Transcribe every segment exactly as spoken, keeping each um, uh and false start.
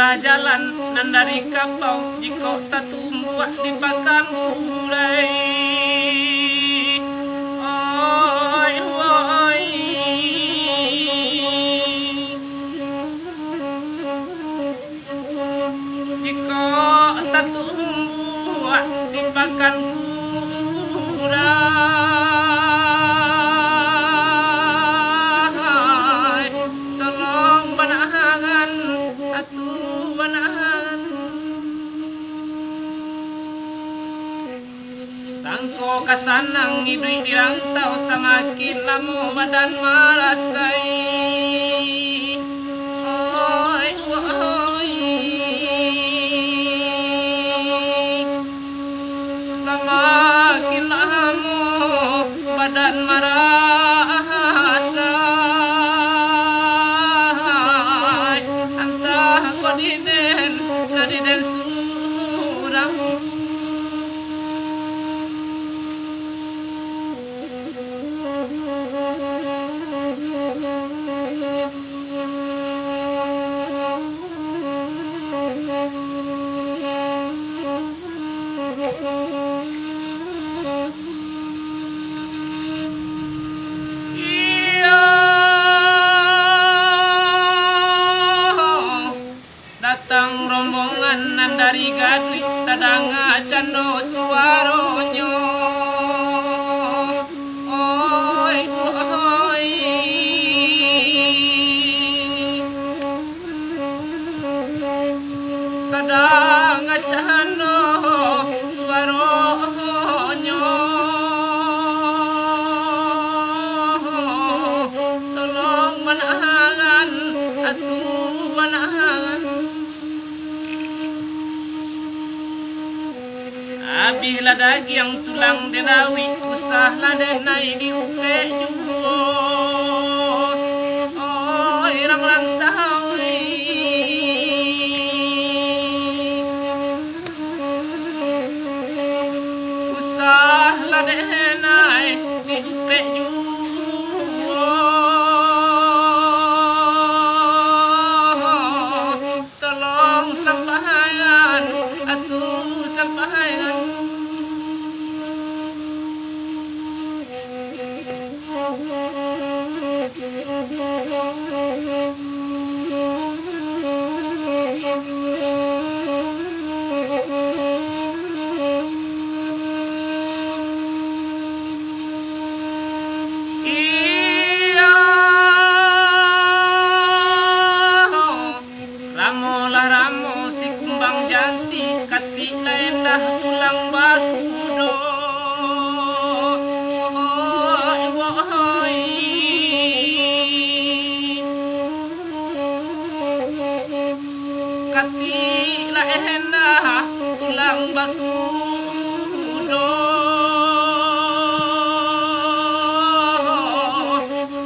Jalan nan dari Kapau, jikok tatumbuak di Pakan Kurai. Oi, oi. Jikok tatumbuak di Pakan Kurai, tolong banahan, atu banahan. Sangko ka sanang iduik di rantau, samakin lamo badan marasai. Oi, oi. Samakin lamo badan marasai. Antah ko di den, na di den surang. Iyo. Datang rombongan nan dari Gaduik, tadanga cando suaronyo. Oi, oi. Tadanga cando suaronyo. Tolong manahan, atu manahan. Abih lah dagiang tulang den rawik, usah lah den nai diupek juo. Oi, urang rantau, oi. Usah lah den nai diupek juo. Tolong sambahayang, atu sambahayang. Iyo, ramo lah ramo si kumbang janti, katik lah endah tulang bakudo. Oi, oi. Katik lah endah tulang bakudo.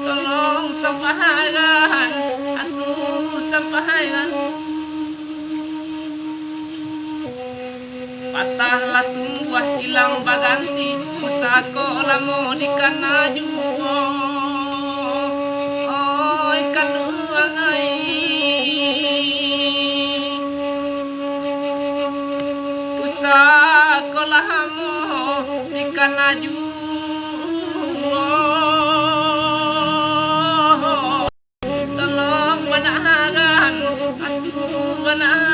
Tolong sambahayang, atu sambahayang. Patah lah tumbuah ilang baganti, pusako lamo dikana juo. Oi, kanduang ai. Pusako lamo dikana juo. Tolong banahan, atu banahan.